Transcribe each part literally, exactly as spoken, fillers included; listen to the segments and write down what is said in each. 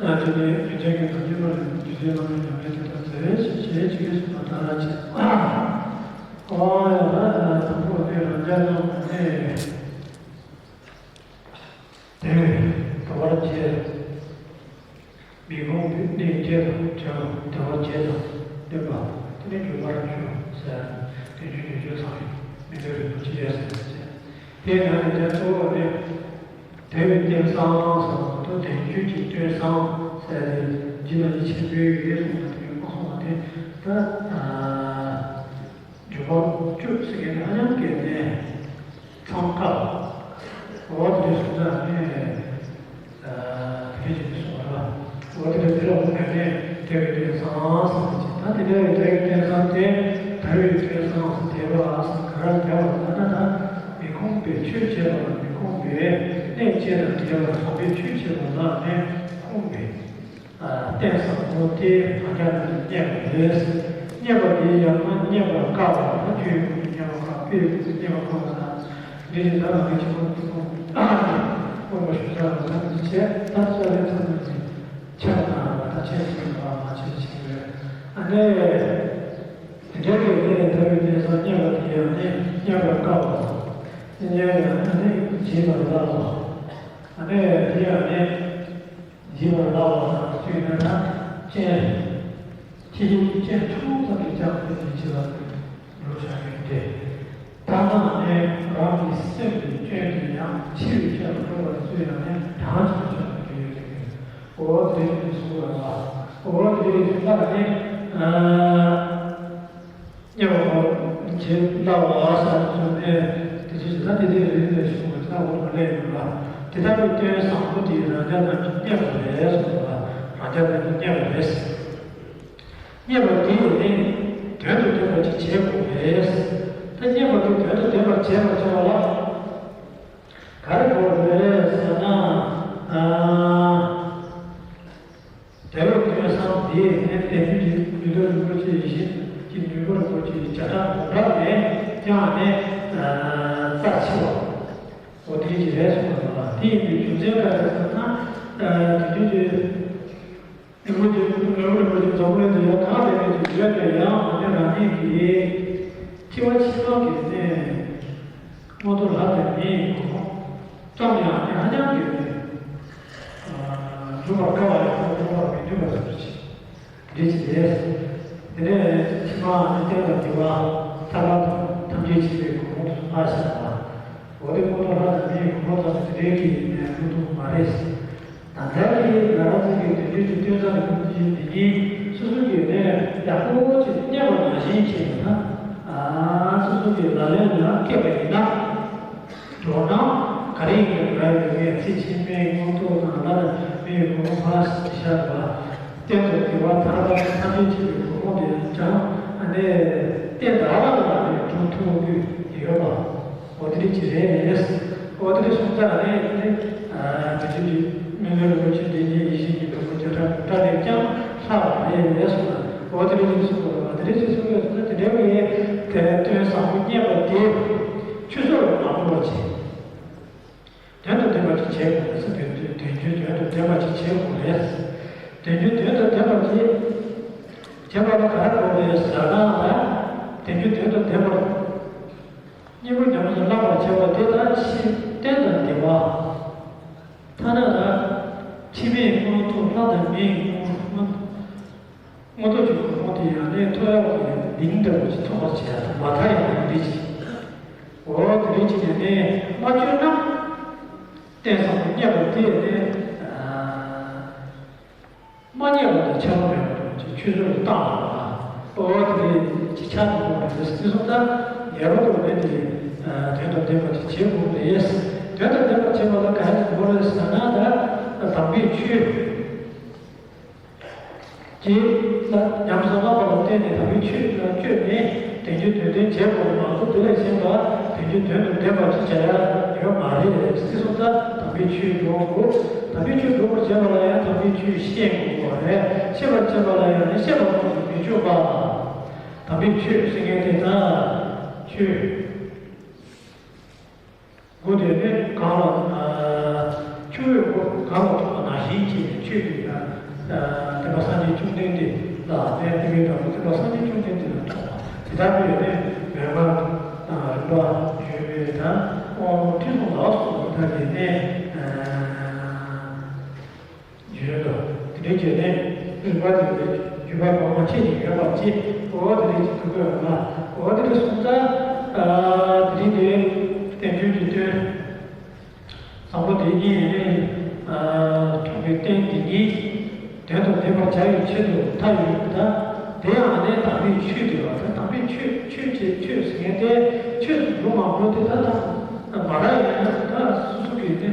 ཨ་དེ་ནས་རྒྱུ་མཚན་གྱི་དང་རྒྱུ་མ་རེད། རྒྱུ་མཚན་བླ་མའི་ཉམས་ལེན་དེ་དག་མཛད་པའི་ཞེས་ཞེས་ཅི་སྐད་གསུངས་པ་ལྟར་བྱས། ཨོ་ཡ་ད་དང་པོ་དེ་རང་རྒྱལ་ལ་གནས་དེ་བའི་དུ་བར་བྱས། མི་ཁོང་གི་གནས་བརྒྱད་དང་བྲལ་བ་དེ། སྟོན་པ། དེ་ནས་འཇུག་པར་འགྱུར་ཟེར། དེ་རྒྱུ་དེ་རྒྱུ་ཚང་རེད། མི་འདོད་རིན་པོ་ཆེ་ཡོད་ཟེར་ནས་བྱས། དེའི་ནང་ནས་དེ་གཙོ་བོ་ནི། དེ་བས་བསྟན་སང་ཟེར་བ་དང་དེ་རྒྱུ་གཅིག་སྟོན་སང་ཟེར་ཏེ་རྒྱུ་ལ་ནི་ཆེན་པོའི་ཡུལ་སོང་བ་དེ་མ་སོང་བ་དེ་ད། འཇུག་པ་བཅུ་ཟེར་མཁན་ནི་ཧ་ཅང་གལ་ཆེ། ཚང་ཀ། འོ་དེ་སོང་ཙང་ནི། ཨ། དེ་ཅིག་གསུངས་པ་རེད་པ། འོ་དེ་ལ་དེ་ལ་འོ་ནས་ནི་དེ་བས་དེ་སང་ཟེར་ཏེ་ཅིག་ད་དེ་འདྲ་བའི་དེ་བས་དེ་སང་དེ་དེ་བས་དེ་སང་ཟེར་དེ་བ་ཨ་སང་ག་ར་དེ་བ་ལ་ན་ད་མི་ཁོམ་པའི་ཆོས་བྱེད་པ་ལ་མི་ཁོམ་པའི་གནས་བཅས་དང་འབྲེལ་བར་དམ་པའི་ཆོས་བྱེད་པ་ལ་ནི་ཁོམ་པའི། ཨ། རྟེན་བཟང་པོ་དེ་རང་རྒྱལ་དང་བསྙེན་པ་རེད། བསྙེན་པ་དེ་ཡང་ན་བསྙེན་པར་དཀའ་བ་ལ་རྒྱུའི་སྒོ་ནས་བསྙེན་པར་དཀའ། དཔེའི་སྒོ་ནས་བསྙེན་པར་དཀའ་བ་དང་། འདི་ནི་ད་རང་གི་ཆེན་པོ་དེ་ཁོང་དབང་པོ་ཞུ་ས་ལ་ད་འདི་བྱས་ད་ཚོད་ལས་ཚང་མ་ཅིག་ཆགས་ན་ད་ཆེན་ཆེན་པ་མ་ཆེན་ཆེན་པོས་ཨ་ནི། དེ་འདྲའི་གི་དེ་ལས་ད་བའི་གནས་སུ་བསྙེན་པ་དེ་ཡང་ནི་བསྙེན་པར་དཀའ་བ་དང་། བསྙེན་ཡང་ཨ་ནི་བགྱིས་པར་སླ་བ། ཨ་ནི་དེ་ཡང་ནི། བགྱིས་པར་སླ་བ་དང་ཅིག་ན་ན་སྤྱན། ཕྱི་རྒྱལ་གྱི་སྤྱན་ཆུང་ཙམ་གྱིས་ཀྱང་དེ་ཉིད་ཅི་ལ་འགྲོ་བྱ་ཡོད་དེ། ཐ་ན་ནི་རང་གི་སེམས་ཀྱི་སྐྱོན་དེ་ཡང་ཕྱི་རུ་ཁྱབ་པར་འགྲོ་བ་དེ་ཚོ་ཡང་ནི་གྲངས་ཀྱིས་མི་ཆོད་པར་འགྲོ་ཡོད་དེ། འོ་དེ་ནི་གསུངས་པ་ལ། འོ་དེ་ཡི་ཐ་ན་ནི། ཨ། བསྙེན་པ་བགྱིས་པར་སླ་བ་ཟེར་དུས་ནས་དེ་ཚོ་ཇི་ལྟར་དེ་དེ་རིགས་ལས་བྱུང་བ་ཇི་ལྟར་འོག་ཏུ་སླེབས་ཡོད་ལ། དེ་ལྟ་བུའི་རྟེན་བཟང་པོ་དེ་རང་རྒྱལ་རྣམས་ཀྱིས་བསྙེན་པ་རེད་གསུངས་པ་ལ། རང་རྒྱལ་རྣམས་ཀྱིས་བསྙེན་པ་རེད། བསྙེན་པ་དེ་ནི་དོན་དུ་ལྡན་པ་ཅིག་བྱེད་དགོས་རེད། ད་བསྙེན་པ་དེ་དོན་དུ་ལྡན་པར་བྱེད་པར་བྱ་བ་ལ་ག་རེ་དགོས་རེད་ཟེར་ན། ཨ། དེ་བས་དེ་བས་སང་དེ་ནས་དེ་ཉིད་ཀྱི་མི་ལུས་རིན་པོ་ཆེ་ཡེ་ཤེས་ཀྱི་ནུས་པ་རིན་པོ་ཆེའི་བྱེ་བྲག་དགུ་འདྲ་ལས་ཀྱང་ནི་རྩ་ཆེ་བ། འོ་དེ་ཅི་རེད་གསུངས་པ་དང་དེ་ཡིན་པའི་རྒྱུ་མཚན་ག་རེ་ཟེར་ན། དེ་དུས་ཀྱི་རིན་པོ་ཆེ་ནུས་པ་རིན་པོ་ཆེ་འཛམ་གླིང་དུ་ཡང་གང་དེ་མེད་ཅིག་ཡོད་དེ་ཡང་ཨ་ནི་རང་ཉིད་ཀྱི་འཆི་བ་ཕྱི་མ་གི་ནི། མངོན་མཐོ་ལྷ་དང་མིའི་གོ་འཕང་ཙམ་ཡང་ནི་ཧ་ཅང་གི་ནི། འགྲུབ་པར་དཀའ་བ་ཡང་འགྲུབ་པར་མི་འགྱུར་བ་ཟེར་ཞིང་། འདི་ཅི་རེད། དེ་ནས་ཕྱི་མ་ནི་རྟེན་དང་འབྲེལ་བ་ཐར་པ་དང་ཐམས་ཅད་མཁྱེན་པའི་གོ་འཕང་དུ་ཕར་བཞག་པ། འོ་དེ་མངོན་མཐོ་ལྷ་དང་མིའི་གོ་འཕང་ཙམ་དེ་འདྲའི་གི་ནི་མངོན་མཐོ་མ་རེད། ད་ལྟ་གི་ང་རང་ཚོ་གི་དུས་རྒྱུན་གྱི་སྟོན་ས་རིན་པོ་ཆེ་འདི་ཉིད་སོ་སོ་གིས་ནས་ཡག་པོ་ཅིག་བསྙད་པ་ནང་བཞིན་བྱས་པ་ན། ཨ། སོ་སོ་གི་ལག་ལེན་ལ་བཀལ་བ་ཡིན་ན། དོ་སྣང་ག་རེ་ཡིན་པའི་ང་ཡི་ངས་ཚེ་ཕྱི་མའི་མངོན་མཐོ་དང་ལྷ་དང་མིའི་གོ་འཕང་ཕར་བཞག་པ། གཏན་དུ་བདེ་བ་ཐར་པ་ཐམས་ཅད་མཁྱེན་པའི་གོ་འཕང་དེ་ཡང་ཨ་ནི་གཏན་དུ་ཨ་ལ་ལ་ནས་འགྲུབ་ཐུབ་ཀྱི་ཡོད་པ། འོ་དེ་རིགས་ཀྱི་རེད། འོ་དེ་རིགས་སོང་ཙང་ནི་ནི། ཨ། དེ་དུས་ཀྱི་མི་ལུས་རིན་པོ་ཆེ་འདི་ཉིད་ཡེ་ཤེས་ཀྱི་ནུས་པ་བརྒྱ་ཕྲག་དྲུག་ཕྲག་ལས་ཀྱང་ལྷག་པ་རེད་གསུངས་ལ། འོ་དེ་རིགས་ཀྱི་གསུངས་པ་རེད་པ། དེ་རིགས་ཀྱི་གསུངས་པའི་ཚུལ་དེ་འདྲ་བའི་དེ་སྟོན་བཟང་པོ་བསྙད་པ་དེ་ཆུད་ཟོས་ལ་མ་འགྲོ་བ་བྱེད། དོན་དང་ལྡན་པ་ཅིག་བྱེད་དགོས་རེད་ཟེར། དོན་རྒྱུན་དོན་དང་ལྡན་པ་ཅིག་བྱེད་དགོས་རེད། དོན་རྒྱུན་དོན་དང་ལྡན་པ་ཅིག་བྱེད་པ་ལ་ག་རེ་དགོས་རེད་ཟེར་ན། དོན་རྒྱུན་དོན་དང་ལྡན་པ། སྙིང་པོ་ཉམས་སུ་བླང་བར་བྱ་བ་དེ་དག་ཕྱིར་རྟེན་དང་བདེ་བ། ཐ་ན་ཕྱི་མའི་མངོན་མཐོ་ལྷ་དང་མིའི་མངོན་མངོན་མངོན་མཐོ་གི་གོ་འཕང་དེ་ཡང་ནས་ཐོབ་ཡག་གི་གདེང་འདྲ་བོ་ཞིག་ཐོབ་པར་བྱེད་ཡག་དང་མ་མཐའ་ཡང་འདི་ཞིག་འོ་དེ་རིང་ཅིག་ནས་ནས་མ་བཅོས་ན། རྟེན་བཟང་པོ་བསྙད་པ་དེ་ནས། མ་བསྙད་པ་དང་ཁྱད་པར་མེད་པ་དང་ཅིག་ཆུད་ཟོས་ལ་བཏང་བ་ལ། ཨོ་དེ་ཅིག་ཆགས་འགྲོ་གི་རེད་ཟེར་སོང་ཙང་ངེས་པར་དུ་ནི་དེ་དོན་དང་ལྡན་པ་ཅིག་བྱེད་དགོས་རེད། དོན་དང་ལྡན་པ་བྱེད་པ་ལ་ག་རེ་དགོས་རེད་ཟེར་ན། ད་དམ་པའི་ཆོས་ཀྱི་ལ་ཉམས་སུ་བླངས་པ་ལ་བརྟེན་ནས་དམ་པའི་ཆོས་ལ་བཅོས་ནས་དོན་རྒྱུན་དོན་ལྡན་བྱེད་དགོས་པ་མ་གཏོགས། དེ་ལས་གཞན་པ་དོན་རྒྱུན་དོན་དང་ལྡན་པ་ཅིག་བྱ་ཡ་ཡོད་མ་རེད་ཟེར་སོང་ཙང་། དམ་པའི་ཆོས་སྒྲུབ་དགོས། དམ་པའི་ཆོས་སྒྲུབ་པར་བྱེད་པ་ལ་ཡང་དམ་པའི་ཆོས་ཤེས་དགོས་པ་རེད། ཤེས་པར་བྱེད་པ་ལ་ཡང་ནི་ཤེས་པ་ཙམ་གྱིས་མི་ཆོག་པ། དམ་པའི་ཆོས་ཟེར་མཁན་དེ་ད་ཆོས་སྒོ་དེ་ནི་གང་ལ། ཨ། ཆུ་བོའི་སྒོ་གང་ལ་ཐོགས་པ་ནང་བཞིན་བྱས་ནས་ཆོས་ཀྱི། ཨ། སྟོན་པ་སངས་རྒྱས་བཅོམ་ལྡན་འདས་ལ་ནི་དེ་བས་ཀྱང་སྟོན་པ་སངས་རྒྱས་བཅོམ་ལྡན་འདས་ལ་ཐོགས་པ་དེ་ལྟ་བུའི་ནི་མོས་པ་དང་རིམ་པ་བརྗོད་པའི་དང་དབང་ལུང་ཁྲིད་གསུམ་ལ་སོགས་པ་དག་གིས་ནི། ཨ། བརྗོད་དོ། དེ་འདྲའི་བརྗོད་ནས་རིམ་པ་དེ་ལས་ བརྒྱུད་པ་གོང་མ་ཁྱེད་ཀྱིས་ཡོད་པ་ཅེས་འོ་དེ་རིགས་ཀྱི་ཐུགས་ཀྱི་འོ་མ་འོ་དེ་རིགས་གསུངས་ཙང་། དེ་རིང་དེ་བསྟན་བཅོས་ཀྱི་དོན། བཟང་པོ་དེ་གཉིས་ནི། གྲོང་པའི་རྟེན་དེ་གཉིས། དོན་དང་ལྡན་པར་བྱ་བའི་ཆེད་དུ་མཐའ་ཡས་པ་དང་། དེ་ཡང་ནི་དམ་པའི་ཆོས་དེ་བ་དང་དམ་པའི་ཆོས་ཆོས་ཅེས་ཆོས་ཟེར་མཁན་དེ་ཆོས་སུ་འགྲོ་མ་འགྲོ་དེ་ད་ལྟ་མ་ར་ཡིན་ན་ད་སོ་སོ་གིས་ནི།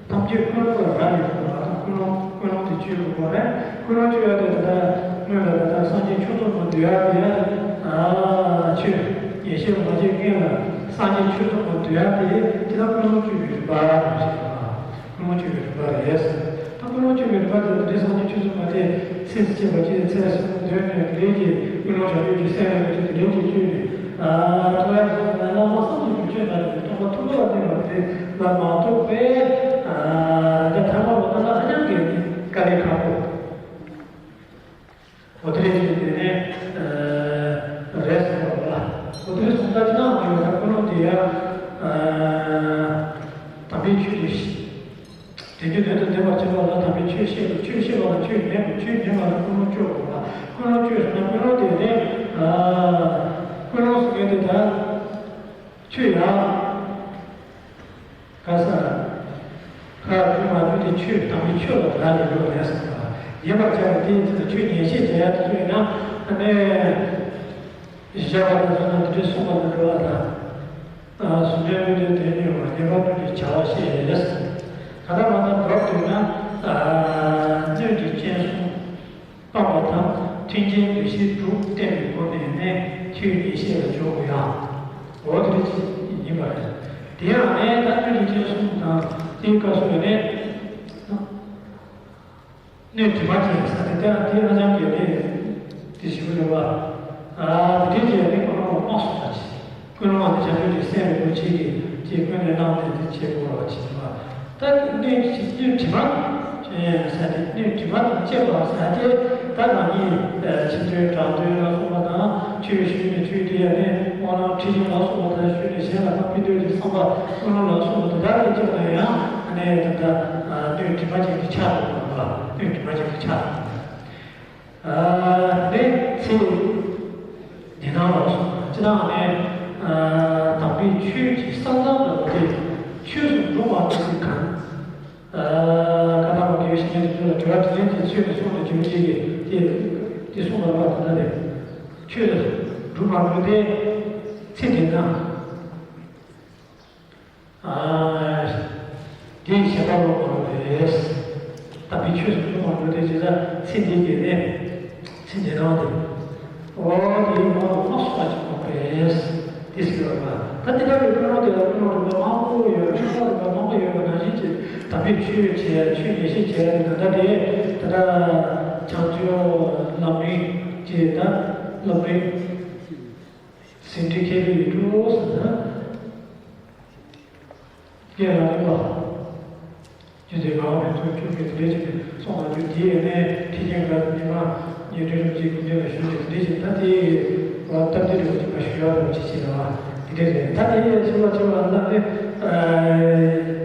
ཐམས་ཅད་ཀུན་སློང་ལ་རག་ལས་པ་དང་ཀུན་སློང་ཀུན་སློང་དེ་བཅོས་དགོས་པ་རེད། ཀུན་སློང་བཅོས་ཡ་དེ་ད་ལྟ་སྔོན་ལ་ད་ལྟ་སངས་རྒྱས་ཆོས་ཚོགས་མ་འདུལ་ཡ་དེ་ཡ་ཆོས་ཉན་བཤད་མ་བྱས་སྔོན་ལ་སངས་རྒྱས་ཆོས་ཚོགས་མ་འདུལ་ཡ་དེ་དེ་ད་ཀུན་སློང་བཅོས་པའི་རིམ་པ་རེད་ཟེར་བ། ཀུན་སློང་བཅོས་པའི་རིམ་པ་རེད་ཟེར། ད་ཀུན་སློང་བཅོས་པའི་རིམ་པ་དེ་འདྲའི་སངས་རྒྱས་ཆོས་ཚོགས་མ་དེ་ཚེ་སྐྱེ་བ་སྐྱེ་ཚེ་སྲིད་པ་དོན་ནས་ལས་ཀྱི་ཀུན་སློང་བྱ་སྤྱོད་ཀྱི་སེམས་ལ་ཀྱི་དེ་འདྲའི་ཀྱི་བཅོས་ནས། ཐོག་ཡ་ཟེར་ན་བླ་མ་བསམ་གྱིས་མི་ཁྱོད་ལ་ནི་མཐོང་བ་ཐུབ་པ་ལ་བརྟེན་པ་དེ་ལ་མ་གཏོགས་པའི། ད་ཐ་མ་བ་ད་ལ་ཧ་ཅང་གི་དཀའ་ལས་ཁག་པོ། འོ་དེ་རེད་ཅེས་དེ་ནས་རེད་ཟེར་བ་ལ། འོ་དེ་རེད་སོང་ཙང་ཅི་ནའང་དེ་ཡོད་ད་ཀུན་སློང་དེ་ཡ། དམ་པའི་ཆོས་ཀྱི། དེ་ཚོའི་དོན་དུ་བདེན་པར་བྱེད་པ་ལ་དམ་པའི་ཆོས་བཤད་པ་ཆོས་བཤད་པ་ལ་ཆོས་མེད་པ་ཆོས་མེད་པ་ལ་ཀུན་སློང་བཅོས་དགོས་པ་ཀུན་སློང་བཅོས་ཟེར་ན་ཀུན་སློང་དེ་ནི། ཀུན་སློང་ཟེར་མཁན་དེ་ད་ཆོས་ཡང་ག་ས་ཁ་རྒྱུ་མ་རྒྱུ་དེ་ཆོས་དམ་པའི་ཆོས་ལ་རག་ལས་ཡོད་རེད་ཟེར་བ་ཡིན་པར་བྱ་བ་དེའི་ཚེ་ན་ཆོས་ཉན་བཤད་བྱེད་ཡ་དེ་ཚོ་ཡིན་ན་ཨ་ནི་བཞག་པ་དང་བཟོ་ན་དེ་འདྲའི་གསུངས་པ་དང་འགྲོ་བ་དང་། ཟུང་འབྲེལ་དངོས་དོན་དོན་གཉིས་པ་ཉེས་པ་གཉིས་ཀྱི་བྱ་བ་ཤེས་ཡོད་ལས། ད་ལྟ་མ་ལྟར་མདོར་བསྡུས་ན། སྣོད་ཀྱི་སྤྱན་གསུམ་སྤངས་པ་དང་མཐུན་རྐྱེན་འདུ་ཤེས་དྲུག་བསྟེན་པའི་སྒོ་ནས་ནི་ཆོས་ཉན་བཤད་ལ་འཇུག་དགོས་ཡ། འོ་དེ་རེད་ཅེས་ཡིན་པ་རེད། དེ་ཡང་ནི་ད་སྣོད་ཀྱི་སྤྱན་གསུམ་དང་དེའི་སྐབས་སུ་ནི། སྣོད་དྲི་མ་ཅན་ས་དེ་ལྟར་དེ་ཧ་ཅང་གལ་ཆེ་དེ་ཞིག་རེད་བ། ཨ་དེ་འདྲའི་ཅན་ནི་ཀུན་སློང་མ་སོང་བ་ཅི། ཀུན་སློང་དེ་བྱ་སྤྱོད་ཀྱི་སེམས་རིན་པོ་ཆེ་གི་ཅེས་ཀུན་ནས་བསླངས་ཏེ་དེ་བྱེད་དགོས་པ་ཅི་བ། ད་སྣོད་སྣོད་དྲི་མ་ཅན་ས་དེ་སྣོད་དྲི་མ་དང་བཅས་པ་ས་དེ་ད་རང་ཉིད་ཕྱི་དོན་དྲང་དོན་ལ་སོགས་པ་དང་ཆོས་ཞུས་ནས་ཆོས་དེ་ཡང་ནི་དབང་ལམ་ཁྲིད་ཉན་ལ་སོགས་པ་དང་ཞུས་ནས་གཞན་ལ་ཕན་ཕན་འདོད་ཀྱི་བསམ་པ་ཀུན་སློང་ལ་སོགས་པ་དེ་དག་གི་ཅིག་ལ་ཡང་ནི་ད་ལྟ་སྣོད་དྲི་མ་ཅན་གྱི་ཆ་དང་། སྣོད་དྲི་མ་ཅན་གྱི་ཆ་དང་། ཨ་ནི་ཚེ་འདི་སྣང་ལ་སོགས་པ་ཅི་ལའང་ནི་དམ་པའི་ཆོས་ཀྱི་ས་མཚམས་ལ་བརྟེན་ཆོས་སུ་འགྲོ་བ་དེ་གང་ཁ་ཐག་པ་དགེ་བའི་བཤེས་གཉེན་དེ་ཚོ་ལ་དྲི་བ་དྲིས་ལན་དེ་ཚོས་ནས་གསུངས་ནས་དྲི་བ་དེ་གི་དེ་དེ་གསུངས་པ་ལ་ད་ལྟ་རེད། ཆོས་སུ་འགྲོ་མ་འགྲོ་དེ་ཚེ་འདི་ན། དེའི་ཞེན་པ་ལོག་པ་རེད། དམ་པའི་ཆོས་སུ་འགྲོ་མ་འགྲོ་དེ་ཇི་ལྟར་ཚེ་འདི་གི་ནས་ཚེ་འདི་རང་དེ་འོ་དེའི་ངོ་ལ་མ་སོགས་པ་ཅིག་མ་རེད། དེ་ཟེར་བ་ལ་ད་དེ་ལྟ་བུའི་ཀུན་སློང་དེ་ལ་ཀུན་སློང་རིམ་པ་མང་པོ་ཡོད། ཆོས་སློང་རིམ་པ་མང་པོ་ཡོད་པ་ནང་བཞིན་གྱི་དམ་པའི་ཆོས་བྱས་ཆོས་ཉན་བཤད་བྱས་ནས་ད་ལྟ་དེ་ད་ལྟ་བྱང་ཆུབ་ལམ་རིམ་གྱི་ད་ལམ་རིམ། ཟིན་བྲིས་མཁས་པའི་ཡིག་འབྲུ་ཟེར་ན། སྐད་ལ་རིག་པ། རྒྱུ་དེ་ངག་པའི་ཚུལ་བཅུག་གི་ལས་ཀྱི་སོང་ལ་རྒྱུ་དེའི་གནས་ཁྲི་ཆེན་དགའ་ཉི་མ་ཉི་ཁྲི་རིམ་གྱིས་ཀུན་མཁྱེན་ལ་ཞུས་ཏེ་ལས་ཀྱི་ད་དེའི་བ་སྟབས་བདེ་འགྲོ་གི་མ་ཞུ་ཡག་རོགས་ཅི་བྱེད་ལ་བ་དེ་འདྲས་རེད། ད་དེ་ཡས་ཆེ་བ་ཆེ་བ་ལ་ནི་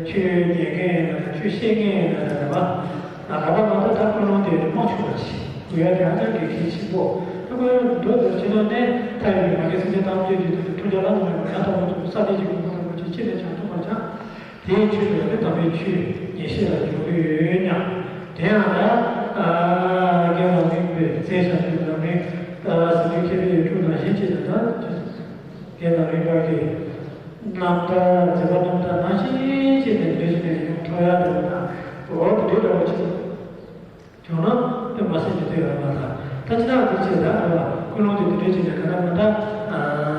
ཆོས་ཉན་མཁན་ཡིན་ན་ཆོས་བཤད་མཁན་ཡིན་ན་རེད་བ། ད་ག་ད་མ་ད་ད་ཀུན་སློང་དེ་མ་ཆུང་བ་ཞིག་དགོས་ཡ་དེ་ཧ་ཅང་གི་གལ་ཆེན་པོ། ད་ཀུན་སློང་མདོར་བསྡུས་བྱས་ན་ནི་མཐའ་ཡས་པའི་མ་རྒན་སེམས་ཅན་ཐམས་ཅད་ཀྱི་དོན་དུ་ཐུགས་རྒྱལ་ལ་མོས་པ་ཡང་དག་པར་རྫོགས་པའི་ས་དེ་ཀྱི་ཀུན་སློང་རིན་པོ་ཆེ་ཅི་ནས་ཀྱང་ཐོབ་པར་བྱ། དེའི་ཆོས་ལ་ནི་དམ་པའི་ཆོས་ཉན་བཤད་ལ་འཇུག་གི་ཡོད་སྙམ། དེ་ཡང་ད་རྒན་ལགས་རིག་པའི་རྩེ་ཞབས་ཀྱི་ལམ་རིམ་ཟིན་བྲིས་མཁས་པའི་ཡིག་འབྲུ་ནང་བཞིན་བྱས་ནས་ད། རྒན་ལགས་རིག་པ་གི་རྣམ་ཐར་མཛད་པ་རྣམ་ཐར་ནང་བཞིན་བྱས་ནས་འགྲེལ་བཤད་ཡོང་ཐུབ་ཡ་དེ་ལ་འོ་དེ་འདྲའི་འདྲ་བོ་ཅིག་བྱུང་ན་དཔེ་མ་སྲིད་ཀྱི་དེ་ཡོད་མ་ཐག་ད་ཅི་ཐག་དེ་བྱས་ད་རེད་བ། ཀུན་སློང་དེ་དེ་འདྲའི་བྱས་ནས་ག་ན་མ་ད་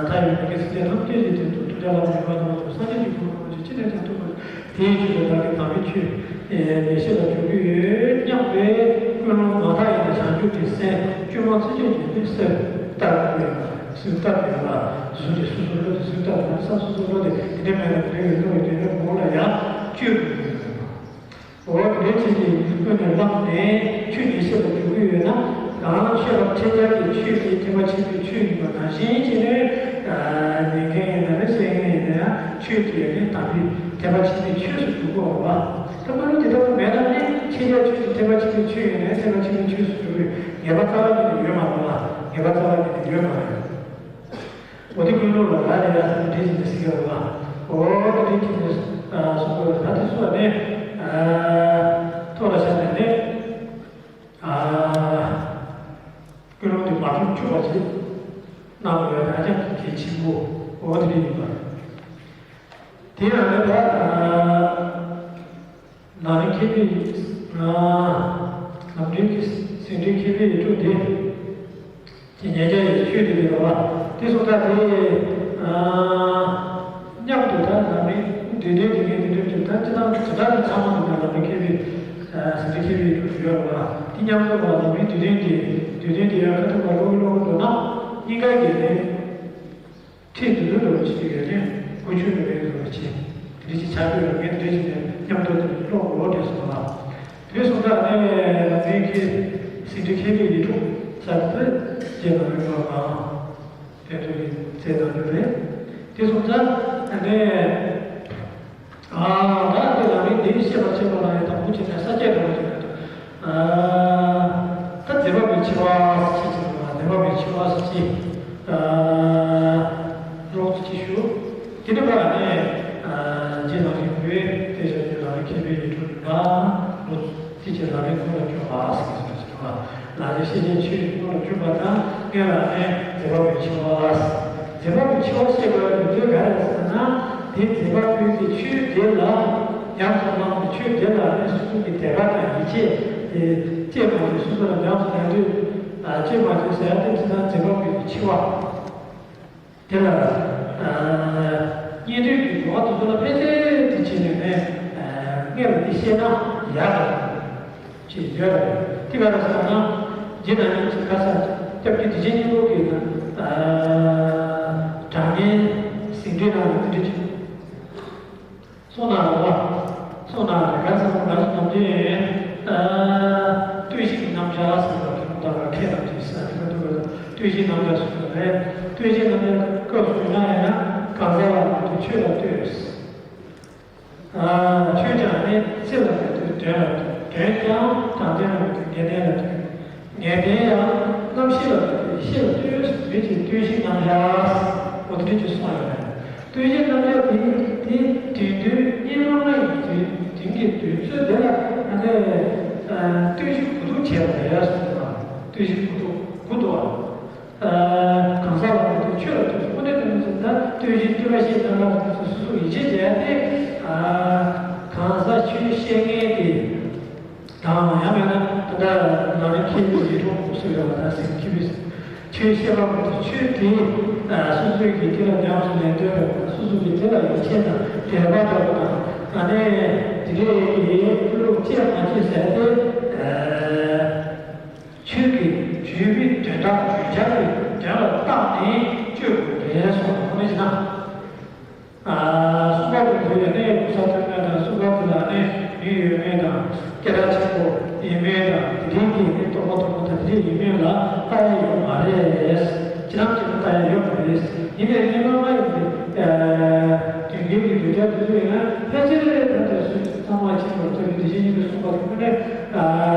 ད་ཡོད་མ་གི་སྲིད་དེ་ཐམས་ཅད་ཀྱི་དོན་དུ་ཐུགས་རྒྱལ་ལ་མོས་པ་དང་སངས་རྒྱས་ཀྱི་གོ་འཕང་ཅི་ནས་ཀྱང་ཐོབ་པར་དེའི་ཆེད་དུ་བདག་གིས་དམ་པའི་ཆོས་ཉན་བཤད་ལ་འཇུག་གི་ཡོད་སྙམ་པའི་ཀུན་སློང་མ་དག་ཡིན་ན་བྱང་ཆུབ་ཀྱི་སེམས་བཅོས་མ་ཚུན་ཆད་ཀྱི་ནི་སེམས་ལྟར་དུ་ཡོད་ལ་གཟུགས་ལྟར་དུ་ཡོད་ལ་གཟུགས་ཀྱི་སོ་སོ་བློ་དེ་གཟུགས་ལྟར་དུ་ཡོད་ས་སོ་སོ་བློ་དེ་དེ་འདྲ་མེད་ན་དེ་འདྲ་ཡོད་ལུགས་ཡོད་དེ་འདྲ་མོ་ལ་ཡང་བཅོས་དགོས་ཀྱི་ཡོད་པ། འོ་དེ་འདྲའི་ཆེད་ཀྱི་ཀུན་ནས་བསླངས་ནས་ཆོས་ཉན་བཤད་ལ་འཇུག་གི་ཡོད་ན་གང་ཤེས་པ་ཁྲེལ་ཆགས་ཀྱི་ཆོས་དེ་ཐེག་པ་ཆེན་པོའི་ཆོས་ཡིན་པ་ནང་བཞིན་བྱས་ནས་ཉན་མཁན་ཡིན་ན་རེད་བཤད་མཁན་ཡིན་ན་ཡང་ཆོས་དེ་ནི་དམ་པའི་ཐེག་པ་ཆེན་པོའི་ཆོས་སུ་གྱུར་དགོས་པ། ད་མ་ལུས་དེ་ལྟ་བུ་མེད་ན་ནི་ཁྱེད་ཅག་ཆོས་ཀྱི་ཐེག་པ་ཆེན་པོའི་ཆོས་ཡིན་ནའི་ཐེག་པ་ཆེན་པོའི་ཆོས་སུ་གྱུར་པའི་ ངེས་པ་རྩ་བ་ཉིད་ནས་ཡོད་མ་རེད་པ། ངེས་པ་རྩ་བ་ཉིད་ནས་ཡོད་མ་རེད། འོ་དེ་ཀུན་སློང་ལ་རག་ལས་ཡ་ཟེར་ནས་འདྲེ་བྱས་ནས་ཟེར་གྱི་རེད་པ། འོ་དེ་འདྲེ་བྱས་ནས་གསུང་གི་རེད། ད་དེ་ཚོ་ལ་ནི་ཐོག་ལ་བཞག་ནས་ནི། ཀུན་སློང་དེ་མ་བྱུང་བཅུག་པ་ཞིག་གནང་དགོས་པ་ཧ་ཅང་གི་གལ་ཆེན་པོ། འོ་དེ་འདྲ་ཡིན་པ་རེད། དེ་ཡང་ནི་ད་ནང་རིག་མཁས་པའི་ནང་འདྲེན་གྱི་ཟིན་བྲིས་མཁས་པའི་ཡིག་དྲུག་དེ། ཀྱི་ཉེ་རྒྱ་ཡི་ཆོས་དེ་ཡིན་པ། དེ་སོང་ཙང་དེ་མཉམ་དུ་ད་ནང་མི་འདུས་སྡེ་དེ་ངས་དེ་འདྲ་གྱི་ད་ཅི་ཐང་ཇི་ལྟར་ཚང་མ་འདུག་ན་ནང་མི་མཁས་པའི་ཟིན་བྲིས་མཁས་པའི་ཡིག་དྲུག་ཡོད་པ། དེ་མཉམ་དུ་བ་ནང་མི་འདུས་སྡེ་དེ་འདུས་སྡེ་དེ་ཡང་ཁ་ཐུག་པ་ལོག་ལོག་འགྲོ་ན་གཉིས་ཀ་གི་ནི། ཁྲིད་དུ་ལུས་འགྲོ་བ་ཅིག་ཡོད་ནས་ཀུན་སྤྱོད་ནི་མེད་འགྲོ་བ་ཅིག་དེ་འདྲ་ཅིག་ཆགས་ཀྱི་ཡོད། ངས་དེ་འདྲ་ཅིག་ནས་མཉམ་དུ་ཀློག་འོ་དེ་སོང་ལ། དེ་སོང་ཙང་ནས་ལམ་རིམ་གྱི་ཟིན་བྲིས་མཁས་པའི་ཡིག་དྲུག་ཟེར་དེ་རྗེས་ནང་ཡོད་པ་དང་། དེ་ཚོ་གི་རྩལ་དང་འདུས་རེད། དེ་སོང་ཙང་ནས། ཨ་ད་དེ་ལ་རིགས་འདི་བཤད་པར་བྱེད་པ་ལ་ཡང་དང་པོ་བྱས་ནས་ས་སྐྱ་དང་པོ་བྱས་ནས། ཨ་ད་མཛད་པ་པོའི་ཆེ་བ་ཞེས་བྱ་བ། མཛད་པ་པོའི་ཆེ་བ་ཞེས་ཨ་རོགས་ཀྱིས་ཞུ། དེ་ནས་པ་ནས་ཨ་རྗེ་ནང་རིག་པའི་དེ་བཞིན་དུ་ལ་རིགས་མཁས་པའི་ཡིག་དྲུག་ཡིན་པ། ལོ་ཚིགས་ཀྱི་ལ་རིགས་ཀུན་ལ་སྐྱོན་པ་ཞེས་བྱ་བ། ལ་ལས་ཤེས་བྱའི་ཆོས་ཀྱི་ཀུན་ལ་སྤྱོད་པ་དང་། སྔོན་ལ་ནི་མཛད་པ་པོའི་ཆེ་བ། མཛད་པ་པོའི་ཆེ་བ་ཞེས་པའི་དོན་ག་རེ་ཟེར་ན། དེ་མཛད་པ་པོའི་གི་ཆོས་དེ་ལ་ཉམས་སུ་བླངས་པའི་ཆོས་དེ་ལ་ནི་སོ་སོ་གི་དད་པ་དང་ཡིད་ཆེས་དེ་སྐྱེས་པ་དེ། སོ་སོ་ལ་ཉམས་སུ་ལེན་འདོད་སྐྱེས་པ་དེ་ཟེར་ཡ་དེ་ཇི་ལྟར་མཛད་པ་པོའི་གི་ཆེ་བ། དེ་ལ་ཨ་སྙན་སྒྲོན་གྱི་འགྲོ་བ་དེ་ཚོ་ལ་ཕལ་ཆེར་དེ་བྱས་ནས་ནས་ཨ་སྔོན་ལ་དེ་བཤད་ན་ཡག་ག་ཅིག་ཡོད་རེད། དེ་ག་རེ་ཟེར་ན། རྗེ་ནང་རིག་གི་ག་ས་སྐྱབས་རྗེ་བདེ་ཆེན་སྙིང་པོ་གིས་ཨ་དྲང་ངེས་ཟིན་བྲིས་ནང་ལ་དེ་འདྲ་ཅིག་གསུངས་གནང་རེད་པ། གསུངས་གནང་རེད། ག་ཚོད་ང་ཚོ་ནམ་རྒྱུན་ཨ་བསྟོད་གཞི་གི་རྣམ་གཞག་ཟེར་བ་དེ་མོ་ད་ག་མཁས་རྣམས་ཀྱིས་ཟེར་དེ་ག་འདུག་ག་བསྟོད་གཞི་རྣམ་གཞག་ཟེར་བ་རེད། བསྟོད་གཞི་རྣམ་གཞག་སྐབས་སུ་ན་ཡང་གང་ཟག་ལ་མ་ལྟོས་ཆོས་ལ་ལྟོས། ཨ་ཆོས་ཀྱང་ནི་ཚིག་ལ་མི་ལྟོས་དོན་ལ་ལྟོས། དོན་ཀྱང་དྲང་དོན་ལ་མི་ལྟོས་ངེས་དོན་ལ་ལྟོས། ངེས་དོན་ཡང་རྣམ་ཤེས་ལ་ལྟོས་ཤེས་ལ་ལྟོས། མི་གཅིག་བསྟོད་གཞི་རྣམ་གཞག་འོ་དེ་འདྲ་ཅིག་གསུངས་ཡོད་རེད། བསྟོད་གཞི་རྣམ་གཞག་དེ་དེ་དོན་དོན་སྙན་མ་ལྔ་ཡི་དོན་དོན་གྱི་དོན་ཚུལ་དེ་ལ་ཨ་ནི་ཨ་བསྟོད་གཞི་དགུ་ཐུག་བྱས་པ་རེད་གསུངས་པ། བསྟོད་གཞི་དགུ་ཐུག་དགུ་འདུག་བ། གང་ཟག་ལ་མི་ལྟོས་ཆོས་ལ་ལྟོས། དངོས་གནས་དྲང་གནས་ཟེར་ན་བསྟོད་གཞི་བསྟོད་པ་ཞེས་བྱ་ལ་སོ་སོ་ཡིད་ཆེས་བྱས་ཏེ། གང་ཟག་ཆོས་བཤད་མཁན་དེ་དང་། ཡང་མིན་ན་ད་ལྟ་ནང་རིག་མཁས་པའི་ཡིག་དྲུག་སུ་ཡོད་པ་དང་ཟེར་མཁས་པའི་ཆོས་བཤད་པ་མ་གཏོགས་ཆོས་དེ་སོ་སོའི་གི་དེ་ལ་ཉམས་སུ་ལེན་འདོད་པ་དང་། སོ་སོ་གི་དེ་ལ་ཡིད་ཆེས་དང་དད་པ་འདྲ་པོ་དང་། ཨ་ནི་དེ་འདྲའི་གི་བློ་སྐྱེ་མ་སྐྱེ་ཟེར་ཏེ། ཆོས་ཀྱི་བརྗོད་པའི་དོན་དག་བརྗོད་བྱ་གི་དོན་ལ་བརྟགས་ནས་དཔྱོད་དགོས་རེད་གསུངས་པ་ནི་ཅི་ན། གསུམ་པ་དེ་ཚོ་ཡང་ནི་གོ་ས་མཐོན་པོ་དང་། གསུམ་པ་དེ་ལ་ནི་མི་ཡོད་མེད་དང་། སྐད་གྲགས་ཆེན་པོ་ཡིན་མིན་དང་། དེ་རིང་གི་ནི་རྟོགས་པ་མཐོན་པོ་དང་དེ་འདྲ་ཡིན་མིན་ལ་ལྟ་ཡ་ཡོད་མ་རེད། ཁྱེད་རང་ཚོས་ལྟ་ཡ་ཡོད་མ་རེད། ཡིན་ནའི་སྔོན་མ་ཡིན་ཏེ། དོན་གཉེར་གྱི་གདུལ་བྱ་དེ་ཚོ་ཡིན་ན་ཕལ་ཆེར་ད་ལྟ་སུ་ཚང་མ་ཆེན་པོར་ཐོས་པའི་དེ་བཞིན་གཤེགས་པའི་གསུངས་པ་དེ་ནི་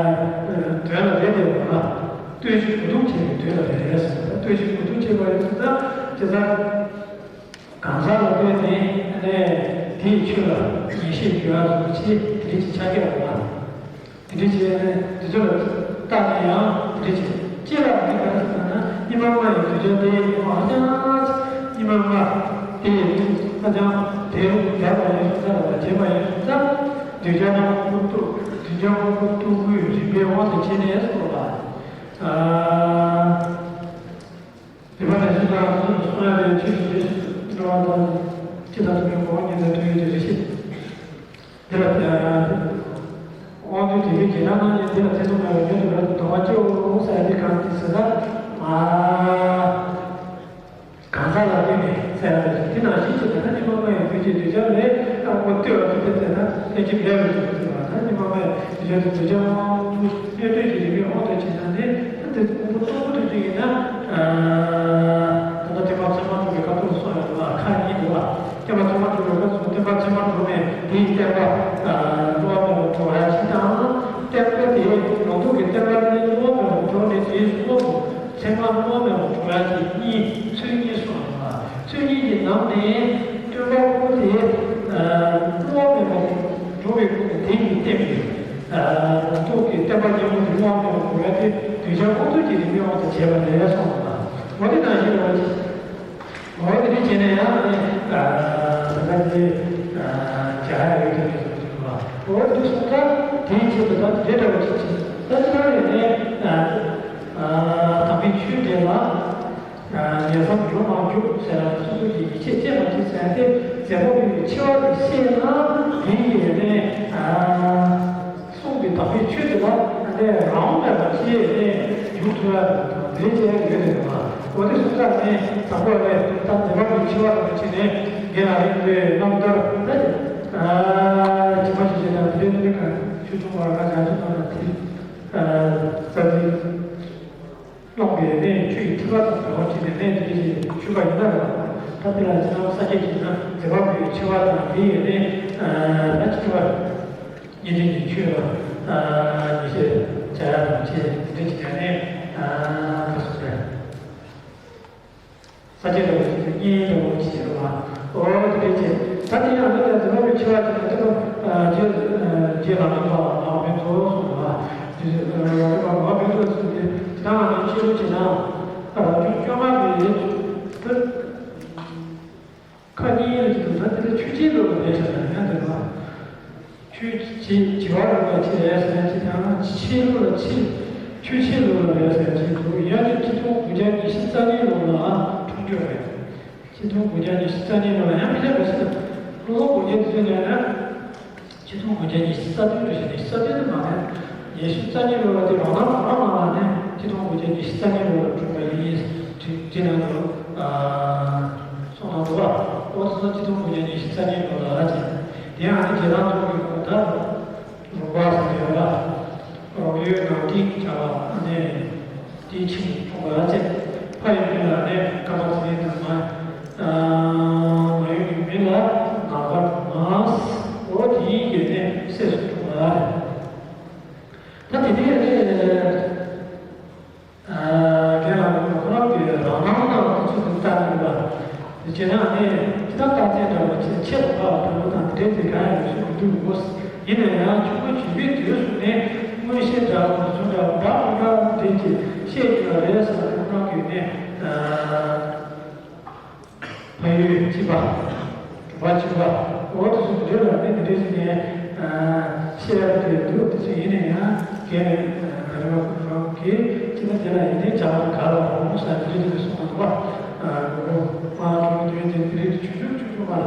དོན་ལ་རེ་བསྡད་པ་ལ། བསྟོད་གཞི་གོ་ལྡོག་ཆེ་བའི་དོན་ལ་རེ་བསྡད་ཟེར་བ་དང་། བསྟོད་གཞི་གོ་ལྡོག་ཆེ་བ་ཡིན་ཙང་དེ་ལྟར་གང་ཟག་ལ་ལྟོས་ནས་ནས་དེའི་ཆོས་ལ་ངེས་ཤེས་འགྱུར་བ་བཟོ་ཆེད་དེ་འདྲ་ཅིག་ཆགས་ཀྱི་ཡོད་པ། དེ་འདྲ་བྱས་ནས་དེ་ཚོ་ལ་བལྟས་ནས་ཡང་དེ་འདྲ་བྱས། སྤྱི་ལ་ནི་ག་རེ་ཟེར་ན། སྙིགས་མ་ལྔ་ཡི་གདུལ་བྱ་དེ་ཡི་ཉོན་མོངས་ཧ་ཅང་། སྙིགས་མ་ལྔ་དེ་ཡི་ཧ་ཅང་དེ་རུ་བསྡད་པ་ཡིན་སོང་ཙང་། བརྗེད་པ་ཡིན་སོང་ཙང་། གདུལ་བྱ་སྔོན་པོ་ཀུན་རྟོག་གདུལ་བྱ་སྔོན་པོ་རྟོག་པའི་རིམ་པའི་དབང་དུ་བྱས་ནས་གསུངས་པ། རིམ་པ་དང་ཤུགས་དང་གསུམ་དུ་གསུངས་ཡ་རེད། ཆོས་ཀྱི་རྗེས་སུ་འགྲོ་བ་དང་། ཇི་ལྟར་ཐུབ་པའི་གོ་འཕང་ཉིད་དང་ཐུན་མོང་གི་རིགས་ཤེས། འདི་ལ་དབང་དུ་བྱས་པའི་རྒྱལ་ཐང་རྣམས་ནི། འདི་ལ་ཐེ་ཚོམ་མེད་པར་མྱུར་དུ་རབ་ཏུ་དོགས་པ་སྐྱེའོ་ཟེར་ཡ་དེ་གང་དེ་ཟེར་ན། གང་ཟག་ལ་ལྟོས་ནས་ཟེར་ཡ་རེད། དེ་ནང་བཞིན་གྱི་ད་ལྟ་སྙིགས་མ་ལྔ་ཡི་གདུལ་བྱའི་གདུལ་བྱ་ལས་ཨ་ཁོ་ལྟོས་པ་དེ་ལྟོས་ཟེར་ན་ལྟོས་ཀྱི་མེད་པའི་གདུལ་བྱ་ལ། ད་སྙིགས་མ་ལྔ་ཡི་གདུལ་བྱ་དེ་གདུལ་བྱ་དབང་དུ་སྙོན་འདོད་ཀྱི་རིམ་པའི་དབང་དུ་བྱས་ན་ནི། ད་དེ་སྙིང་པོ་རྟོགས་པ་དེ་ཚོ་ཡིན་ན། ད་ལྟ་ཐེག་པ་ཚད་མ་དྲུག་གི་ཁ་ཐོག་གསུངས་ཡོད་པ་ཁག་གཉིས་འདུག་བ། བསྟན་པ་ཚད་མ་དྲུག་གི་སྐབས་སུ་བསྟན་པ་ཚད་མ་དྲུག་ནས་དེའི་བསྟན་པ་བསླུ་བ་མེད་པར་གྲུབ་པ་ཞིག་དང་། བསྟན་པ་དེ་ལུང་རྟོགས་ཀྱི་བསྟན་པ་ནི་བསླུ་བ་མེད་པར་གྲུབ་ནས་དེའི་ སྣང་བ་མེད་པར་འགྲོ་ཡ་དེ་གཉིས། ཚུལ་གཉིས་གསུངས་པ། ཚུལ་གཉིས་ཀྱི་ནང་ནས་སྟོན་པ་དབུ་མ་དེ་སྣང་བ་མེད་པར་འགྲོ་བའི་སྒོ་ནས་དེ་ཡི་སྟེང་གི་རང་རྟོགས་ཀྱི་བརྟན་པ་ཉམས་པོ་དེ་སྣང་བ་མེད་པར་འགྲོ་ཡ་དེ་གདུལ་བྱ་དབང་ཐོབ་ཀྱི་རིམ་པའི་དབང་དུ་བྱས་པ་རེད་གསུངས་པ། འོ་དེ་ནང་བཞིན་རེད་པ། འོ་དེ་འདྲ་བྱས་ནས་ཡང་ནི། ད་ལྟ་དེ་བྱ་ཡ་ཡོད་དེ་འདྲ་སོང་ཟེར་བ། འོ་དེ་སོང་ཙང་དེའི་ཆེད་དུ་ད་དེ་འདྲ་བ་ཅིག་བྱས། ད་ཅི་ལྟར་ཡོད་ནས་དམ་པའི་ཆོས་འདི་ལ་ཉེ་སར་འཇུག་མ་འཇུག་ཟེར་ན། སོ་སོ་གི་ཡིད་ཆེས་སྐྱེ་མ་སྐྱེ་ཟེར་ཏེ་འཛད་པ་མེད་པའི་ཆེ་བ་དེ་ཤེས་ན། དེ་ཡི་ནས། གསུངས་པའི་དམ་པའི་ཆོས་དེ་ལ་ནི་རང་དབང་མེད་པར་ཤེས་ནས་འཇུག་ཐུབ་ཡ་དང་དེ་བྱས་ཡོད་དེ་རེད་པ། འོ་དེ་སོང་ཙང་ནི་དང་པོ་ནས་ད་འཛད་པ་མེད་ཆེ་བ་དང་བྱས་ནས་འགན་ལ་རིང་བའི་རྣམ་ཐར་ད་ཅི་མ་ཞིག་བྱས་ན། དེ་ནི་ག་ཆོས་ཐུང་བར་ག་བྱ་ཆུ་ནང་ལ་དེ་རྩ་འཛིན། བླངས་པའི་གནས་ཆོས་ཀྱི་ཐིགས་པ་དང་འདྲ་བ་ཅིག་ནས་གནས་དེ་ཞེས་ཞུས་པ་ཡིན་ན་ར། ད་དེ་ལ་ཅི་ནམ་ས་སྐྱེས་ཀྱི་ན་འཛད་པ་མེད་ཆེ་བ་དང་དེ་ཡི་གནས་ད་ཅི་ཐིགས་པ་གཉིས་ལྡན་གྱི་ཆོས་ལ་ཉེས་བཤད་བྱ་ཡ་དང་བཅས་དེ་འདྲ་ཅིག་ནས་གནས་ད་སོ་སོའི། ས་སྐྱེས་འདྲ་བོ་ཞིག་དང་གཉེན་འདྲ་བོ་ཞིག་བྱེད་རོགས། འོ་དེ་འདྲ་བྱས། ད་དེ་ཡང་འདི་ལ་འཛད་པ་མེད་ཆེ་བ་དེ་ལ་དེ་ལ་རྗེ་རྗེ་ལ་ལུང་པ་ལ་མ་ཕན་ཚུལ་གསུངས་པ། རྗེ་ལ་ལུང་པ་མ་ཕན་ཚུལ་གསུངས་ཏེ། ད་ང་ནི་ཤེས་རོགས་བྱེད་ན། རབ་བྱུང་བཅོ་ལྔ་པའི་ཁ་གཉིས་ལ་ཅིག་ཏུ་ད་དེ་ལ་ཆོས་ཅན་ལུགས་ལ་བས་བྱ་ན་ཡང་དེ་ལ། ཆོས་ཅན་བྱེ་བ་ལུགས་ལ་ཅི་རེད་ཟེར་ན། ཅི་དང་ཆོས་ལུགས་ལ་ཆོས་ཆོས་ཅན་ལུགས་ལ་རེད་ཟེར་ན་ཅི་འདུག་ཡང་ན་ཆོས་ཐུང་དགུ་བརྒྱ་ཉི་ཤུ་རྩ་གཉིས་ལུགས་ལ་འཁྲུངས་ཡོད་རེད། ཆོས་ཐུང་དགུ་བརྒྱ་ཉི་ཤུ་རྩ་གཉིས་ལུགས་ལ་ཡང་དཔེ་ཆ་འགའ་ཞིག་ལ་ལོ་ལོ་དགུ་བརྒྱ་དེ་ཚོ་ཉར་ན། ཆོས་ཐུང་དགུ་བརྒྱ་ཉི་ཤུ་རྩ་བདུན་རེད་ཟེར་ནས། ཉི་ཤུ་རྩ་བདུན་དུ་མ་ནས་ཉི་ཤུ་རྩ་གཉིས་ལོ་ལ་དེ་རང་རང་རང་ནང་ལ་ནས་ཆོས་ཐུང་དགུ་བརྒྱ་ཉི་ཤུ་རྩ་གཉིས་ལོ་ལ་འཁྲུངས་པ་ཡིན་ཅེས་ནང་དུ་གསུངས་གནང་འདུག་པ། ཨོ་ཙི་ཙི་ཆོས་ཐུང་དགུ་བརྒྱ་ཉི་ཤུ་རྩ་གཉིས་ལོ་ལ་ཅེས། དེ་ཡང་ནི་རྗེ་རང་ཚོ་གི་གོ་ད་ལུང་པ་ཟེར་ཡོད་ལ། རོགས་ཡོད་ནང་དེ་བྱ་བ་ནས། དེའི་ཆིངས་ཀྱི་ཐོག་ལ་བཅས། ཕ་ཡི་མིང་ལ་ནི་ཀརྨ་ཚེ་རིང་དང་། མ་མ་ཡུམ་གྱི་མིང་ལ་ནཱ་ག་རོ་མ། འོ་དེའི་གི་ནི་སྲས་སུ་འཁྲུངས་པ་རེད། ད་དེ་དེ་ནི་རྒན་ལགས་ཁོ་རང་གི་རང་སྣང་ལ་ཚུལ་དུ་བལྟ་ནས་པ། དེ་བྱས་ན་ནི་ཅི་ལྟར་རྟགས་ཅན་འདྲ་བ་ཆེ་ཆེ་བ་འཕགས་པ་དྲང་པོ་དང་དེ་འདྲའི་དེ་གང་ཡང་ཡོད་ཚུལ་མི་འདུག་གོ། ཡིན་ན་ཡང་ཆུང་ངུ་བྱིས་པའི་དུས་སུ་ནི་མངོན་ཤེས་འདྲ་བ་ཚུལ་འདྲ་བ་འདྲ་མི་འདྲ་དེ་ཅིག་ཤེས་ཀྱི་རེད་ཟེར་ན། ཁོ་རང་གིས་ནི་ཕ་ཡུལ་གཅིག་པ། གྲོང་པ་གཅིག་པ། འོ་དེ་ཚོ་དེ་འདྲ་ལ་ནི་དེ་འདྲ་ཞིག་ནས་ཤེས་ཡག་དེ་འདུག་དེ་ཚོ་ཡིན་ན་ཡང་རྒན་ནི་ད་རེ་བ་ཁོ་རང་གིས་ཅི་ན་དེ་ལ་ཡིན་ནའི་བྱ་བ་ག་ལ་འོང་ས་དེ་འདྲ་དེ་འདྲ་གསུངས་པ་འདུག་པ། ཨ་ཁོ་མ་ཁྱོད་དེ་དེ་དེ་རིགས་ཆུང་ཆུང་ཆུང་ཆུང་མ་ལ་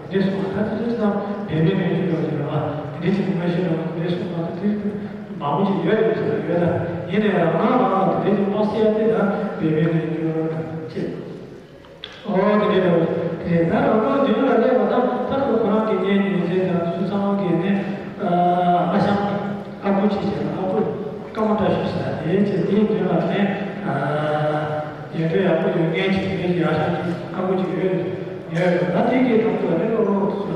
དེ་འདྲ་གསུངས་པ། ད་དེ་འདྲ་ཅི་ན་བེད་མེད་ནས་ཆུང་ཆུང་ཞིག་ལ་བ་དེ་འདྲ་ཅིག་མ་ཤེས་ན་དེ་འདྲ་གསུངས་པ་དེ་དེ་མང་པོ་ཞིག་ཡོད་རེད་ཟེར་ཡོད། ད་ཡིན་ན་ཡང་རང་རང་རང་ལ་དེ་འདྲ་ཅིག་མ་ཤེས་ཡ་དེ་ད་བེད་མེད་ནས་ཆུང་ཆུང་ཅེས། ཨོ་དེ་འདྲ་རེད། དེ་ད་རང་རང་མདུན་ལ་སླེབས་པ་དང་ད་ཁོ་ཁོ་རང་གི་གཉེན་ཉེ་ཚན་དང་དེ་ཚོ་ཚང་མ་གིས་ནི་ཨ་ཞང་ཨ་ཁུ་ཅིག་བྱས་ན། ཨ་ཁུ་ཀརྨ་བཀྲ་ཤིས་ཟེར་དེ་བྱས། དེའི་མདུན་ལ་ནི་ཡོན་ཏན་ཡག་པོ་ཡོད་མཁན་ཅིག་དེ་འདྲའི་ཡག་ཤོས་ཅིག་ཨ་ཁུ་ཅིག་ཡོད་ཡོད་རེད། ད་དེ་གི་གྲོགས་པོ་རེད། ཨོ་ཨོ་དེ་ཚོ།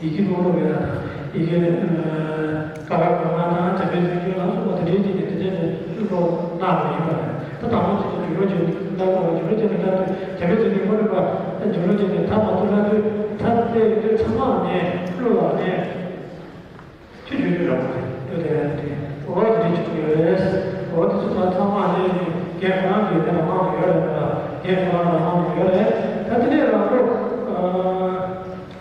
ཡི་གེ་ཀློག་ཀློག་ཡོད་ན་དང་། ཡི་གེ་ནི་ཀ་ར་གོ་མ་དང་བྱ་བའི་མཚན་བརྗོད་ལ་སོགས་པ་དེ་འདྲའི་ཅིག་ནི་དེ་འདྲའི་ནི་ཀློག་གནང་བ་ཡིན་པ་རེད། ད་དང་པོ་ཅིག་ནི་བསྒྱུར་རོགས་བྱས་ནས་བསླབ་དགོས། བསྒྱུར་རོགས་བྱས་ནས་བསླབ་དུས་བྱ་བའི་མཚན་བརྗོད་ཁོ་རེ་པ། བསྒྱུར་རོགས་བྱས་ནས་ད་མ་ཐུབ་ལབ་དུས་ད་དེ་ཡིན་དུས་ཚང་མ་ནས་ཀློག་ལ་ནས་ཆུ་བརྗོད་རྒྱུ་རག་པ་རེད། ལྟོས་དེ་རེད། འོ་དེ་འདྲའི་ཆུ་ཡོད་རེད། འོ་དེ་ཚོ་ད་ཚང་མ་ནས་རྒན་ཁོ་རང་གིས་དེ་ལ་མང་དུ་ཡོད་རེད་པ། རྒན་ཁོ་རང་ལ་མང་དུ་ཡོད་རེད། ད་དེ་ནས་རང་ལོ།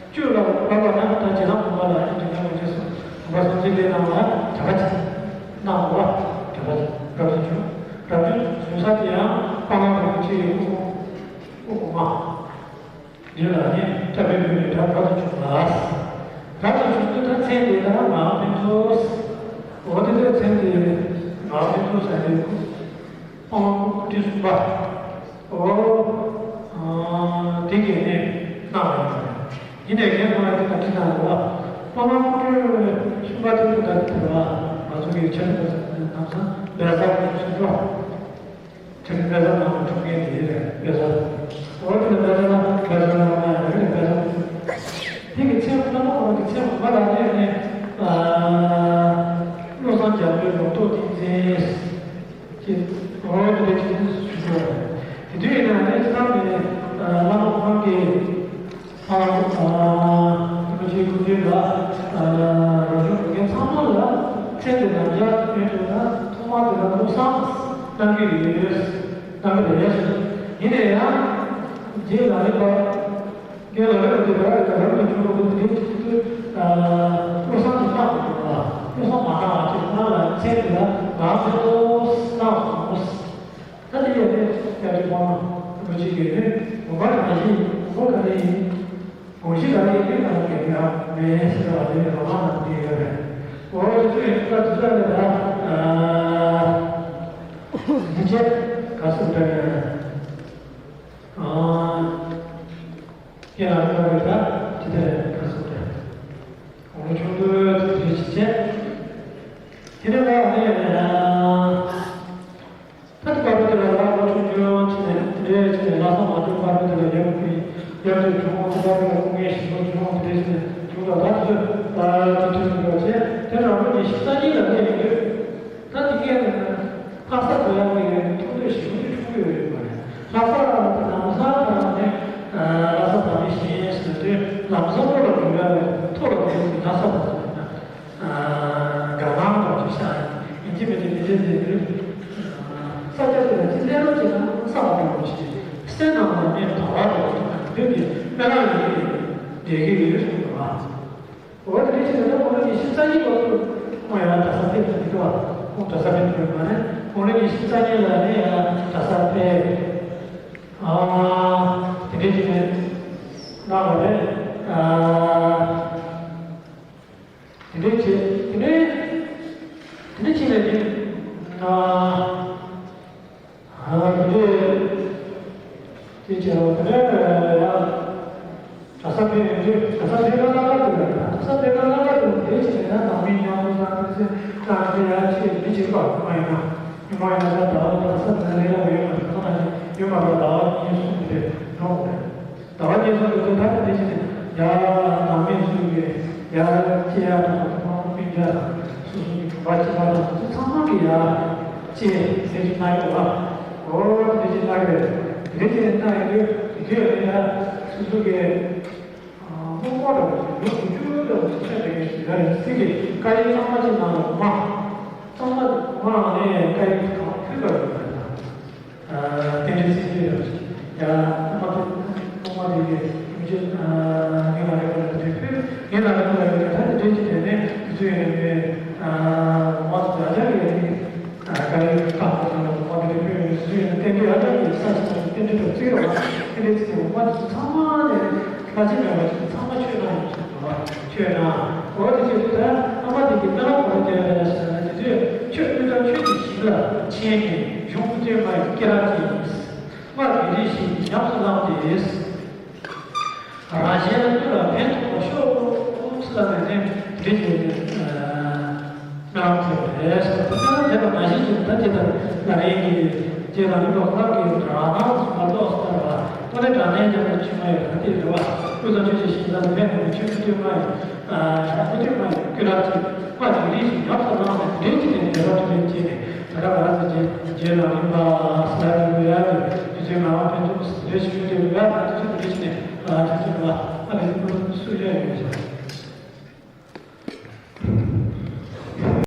བཅུ་ལ་བབ་པ་ན་ད་རྗེ་རང་བུམ་པ་ལ་ཡང་དྲིན་ལན་འོ་རྗེས་སུ་བུམ་པ་སངས་རྒྱས་ལས་གནང་བ་གྲྭ་པ་ཅིག་གནང་བ་གྲྭ་པ་ཅིག་རབ་ཏུ་བྱུང་། རབ་ཏུ་བྱུང་ས་དེ་ཡང་སྤང་ལམ་རིན་པོ་ཆེའི་དབུ་དབུ་གོང་མ་འདི་ལ་ནི་གྲྭ་པའི་ལུས་ནས་གྲྭ་རབ་ཏུ་བྱུང་ལ། རབ་ཏུ་བྱུང་དུས་ད་མཚན་དེ་ལ་ངག་དབང་ཕུན་ཚོགས། འོ་དེ་ལ་མཚན་དེ་ངག་དབང་ཕུན་ཚོགས་ཟེར་ནས། སྤང་བླང་སྐུ་ཕྲེང་གསུམ་པ། ཨོ། དེ་གས་ནས་གནང་བ་ཡིན་པ་རེད། ཡིན་ནའི་རྒན་ཁོ་རང་གིས་ད་ཅི་གནང་རེད་པ། སྤང་བླང་སྐུ་ཕྲེང་གསུམ་པ་དེ་ཚོ་ད་དེ་རེད་པ། ང་ཚོ་གི་ཆ་ཚང་ལ་ནང་ཚང་བལ་བཟའ་གི་སུ་འགྲོ། ཆ་ཚང་བལ་བཟའ་ནང་ལ་འགྲོ་མཁན་དེ་རེད། བལ་བཟའ། ཨོ་དེ་ལ་བལ་བཟའ་ན་བལ་བཟའ་ནང་ལ་ཡོད་རེད། བལ་བཟའ། དེ་གི་མཚན་སྤང་བླང་ཁོ་རང་གི་མཚན་མ་ལ་ནས་ནས། བློ་བཟང་རྒྱལ་པོའི་ལོ་ཏོག་ཏིང་འཛིན། ཀྱི་འོ་དེ་འདྲ་ཅིག་ཞུ་དགོས་རེད། གི་ཨ་ཨ་རིན་པོ་ཆེའི་སྐུ་མདུན་ལ་ཨ་རོགས་ཞུ་མཁན་ཚང་མ་ལ་མཚན་དེ་ལ་འཇགས་ཡོད་འདུག་ན་ཐོག་མར་དེ་ལ་བློ་བཟང་གནང་གི་ཡོད། གནང་གི་རེད། ཡིན་ན་ཡང་རྗེ་ལ་རིམ་པ། རྒན་ལགས་རེད་པ། དེ་ག་རེ་རང་གི་བྱུང་བ་དེ་དེ་ཅིག་ཏུ་བློ་བཟང་གིས་བཏང་དགོས་པ། བློ་བཟང་མ་གནང་བ་ཅིག་ཁོ་རང་ལ་མཚན་དེ་ལ་ང་ཚོས་བཏང་སོང་། ད་དེ་ཡས་ནས་ཡར་ཅིག་མ་རིན་པོ་ཆེ་གིས་ནི་དགོན་པ་གང་ཞིག་དགོན་པ་ག་རེ་ཡིན། དགོན་གཞི་ག་རེ་ཡིན། དེ་ག་རེ་ཡིན་ཡང་མེད་ཟེར་བ་དེ་ནི་རོ་མ་ནང་དེ་ཡོད་རེད། འོ་དེ་ཚོ་ཡིན་ད་དེ་ཚོ་ལས་ད་འདི་བྱས་ག་སུ་འདྲ་ཡོད་རེད། ཨ། ཁྱེད་རང་ཚོ་གི་ད་ཅི་ཐད་ག་སོ་རེད། དགུང་ལོ་ཆུང་དུས་དེ་འདྲ་ཞིག་བྱས། དེ་ནས་ང་ནི་ད་ལྟ་བར་དུ་དེ་ལ་ལ་ལོ་ཆུང་ཆུང་བྱས་ནས་དེ་འདྲ་བྱས་ནས་ལྷག་བསམ་མ་བྱུང་བར་དུ་དེ་ལ་ཡབ་ཀྱི་ཡབ་ཀྱི་གྲོང་དེ་བར་དུ་སྐུ་ངལ་ཞིག་ལོ་ཆུང་དེ་འདྲ་བྱས་ནས་བྱུང་དང་། ད་དུས་ད་དུས་ཚོད་འགྲོ་བྱས་དེ་རང་ལོ་ཉི་ཤུ་རྩ་གཉིས་ལ་སླེབས་ཡོད། ད་དེ་གས་ནས་ལྷ་ས་འགྲོ་ཡག་གི་ཐུགས་འདོད་ཞེ་པོ་ཅིག་འཁྲུངས་ཡོད་རེད་པ། ལྷ་ས་ལམ་སང་ཁ་ནས་ལྷ་ས་བདག་མེད་ཞེས་ཟེར་དུས་ལམ་སང་ལྷོ་ལ་འགྲོ་ཡག་གི་མཐོ་རུ་དེ་ལྷ་ས་བ་དང་དགའ་སྣང་དང་ཅིག་ཤར་ཡིན་གྱི་མེད་དེ་མི་དེ་དེ་དུས་ས་ཆ་དེ་ལ་ཅི་གནས་ལོ་ཅིག་ན་ས་བ་འགྲོ་བ་ཞིག་སེམས་ནང་ལ་ངས་དགའ་བ་རེད་འདོད་ཀྱི་དཔེ་ལ་ཡོད་ཀྱི་བསྡད་ཀྱི་ཡོད་གསུངས་པ། འོ་དེ་འདྲ་ཞིག་ལ་ད་དགུང་ལོ་ཉི་ཤུ་རྩ་གཉིས་བར་དུ་ཁོང་ཡང་གྲྭ་ས་ཕེབས་ཀྱི་འདུག་བ། ཁོང་གྲྭ་ས་ཕེབས་ཐུབ་པ་མ་རེད། དགུང་ལོ་ཉི་ཤུ་རྩ་གཉིས་ལ་ནི་ཡང་གྲྭ་ས་ཕེབས། ཨ། དེ་འདྲ་ཞིག་ནས་གནང་བ་རེད། ཨ། དེ་འདྲ་བྱས་དེ་འདྲ་དེ་འདྲ་བྱས་ནས་ནི། ཨ། ཨ། དེ་འདྲའི་དེ་བྱས་རོགས་དེ་འདྲའི་ཡང་གྲྭ་ས་ཕེབས་ཡོང་དུས་གྲྭ་ས་ཕེབས་ན་ལྷག་དཀར་དུ་ཡོད། གྲྭ་ས་ཕེབས་ན་ལྷག་དཀར་དུ་དེ་བྱས་ན་ནང་མི་མཉམ་དུ་ནང་དུ་ཚེ་ནང་དུ་ཡར་ཅིག་མི་གཅིག་པ་མ་ཡིན་ན་ཉི་མ་ཡིན་ན་ད་ཟླ་བ་གྲྭ་ས་ནང་ལས་ལ་ཡོད་མ་རེད། ཁོ་ན་ཡོད་མ་རེད། ཟླ་བ་གཉིས་གསུམ་དེ་འགྲོ་དགོས་རེད། ཟླ་བ་གཉིས་གསུམ་དུ་ཚོད་ལྟ་དེ་བཞིན་ཡར་ནང་མི་ཚོས་ཀྱི་ཡར་སྐྱེལ་ཡག་དང་ཁོང་སྤུན་ཀྱག་དང་སོ་སོ་གི་གྲོགས་པ་ཁྱིམ་པ་དང་དེ་ཚང་མ་གི་ཡར་སྐྱེལ་དེ་བཞིན་གནང་ཡོད་པ། འོ་དེ་བཞིན་གནང་གི་རེད། དེ་བཞིན་གནང་ཡོད་དུས་དེ་དུས་ཡང་ཡར་སོ་སོ་གི་རྨོ་མོ་འདྲ་བོ་ཞིག་ལོ་དགུ་བཅུ་འདྲ་བོ་ཞིག་ཆགས་བསྡད་མཁན་ཞིག་ཡོད་རེད། སྲིད་ཀྱི་བཀའ་ཡིག་གཙང་མ་ཅིག་ནང་ལ་མ་གཙང་མ་མ་ནས་བཀའ་ཡིག་གང་ཕུལ་བ་ཡོད་པ་རེད། རྟེན་འབྲེལ་ཚིག་བརྗོད་ཡང་ཡ་ཨ་མ་དེ་ཨ་མ་དེ་གི་ཐུགས་རྗེ་ངན་ལ་རེ་བ་ལ་དེ་ཕུལ། ངན་ལ་རེ་བ་ལ་ཡོད་ད་དེ་འདྲའི་ཅིག་དེ་ནས་དུས་ཚོད་ཡོད་ནས་ཨ་མ་དེ་ཨ་ཅག་གི་ཨ་ནི་ཨ་དཀའ་ཡིག་ཁག་པོ་དང་ཨ་མ་དེ་ཕུལ་ཡོད་དུས་ཚོད་ཡོད་ནས་རྟེན་འབྲེལ་ཨ་ཅག་གི་ས་ཞིག་དང་རྟེན་འབྲེལ་དུ་བརྩི་རོགས་རྟེན་འབྲེལ་ཚིག་ཨ་མ་དེ་ཚོ་ཚང་མ་ནས་ལྷ་རྗེ་མེད་པ་ཅིག་ཚང་མ་ཆོས་གནང་ཡོད་ཅིག་འདུག་ཆོས་གནང་འོ་དེ་ཆོས་དེ་ད་ཨ་མ་དེ་གི་མནའ་ལ་གོ་ར་རྒྱབ་ཡོད་ན་ཞེ་ན་དེ་དུས་ཆོས་དངུལ་དང་ཆོས་ཀྱི་ཞིང་ལ་ཆེན་ནས་གཞུང་དཔེ་སྟོན་མ་ཡི་སྐྱེ་རབས་ཅན་ཡིན། སྔར་བོད་རིགས་ཤིག་ཉམས་སུ་བླངས་ཏེ། རང་གཞན་ཀུན་ལ་ཕན་ཐོགས་པར་ཤོག །ལ་ནས་ནས་འདི་བྱས་ནས་སྨོན་ལམ་འཚལ་བ་རེད་ཟེར་བ་དང་། དེ་ལ་མ་གཞི་ཅིག་ད་ཅི་ལྟར་ལ་རེད་ཀྱི་རྗེ་རང་ལུགས་ལ་ཁོ་རང་གི་རང་སྣང་མ་རྟོགས་ཟེར་བ་དངོས་གནས་དྲང་གནས་ཀྱང་ན་ཆུང་མ་ཡོད་ད་དེ་རེད་བ། ཀུན་བཟང་ཆོས་ཀྱི་ཞིང་ས་ནས་ཕན་ཐོགས་ཆོས་ཀྱི་སྟོན་མ་ཡོད། ཨ་ནི་ཐོག་མ་ཡིན་ཀུན་རབ་ཀྱི་མ་དེ་རིགས་ཤིག་ཉམས་སུ་བླངས་ནས་དེ་འདྲའི་ཅི་ནས་འབྲེལ་བ་དེ་འདྲའི་བྱས་ནས་ད་ལྟ་ང་རང་ཚོ་རྗེ་རྗེ་རང་ཡིན་པ་ཟེར་ཡ་དེ་ཡོད་ཡ་དེ་དུས་ཚོད་ང་རང་ཕན་ཚུན་དེ་འདྲའི་ཞིག་ཡོད་དེ་ཡོད་ཡ་དེ་དུས་ཚོད་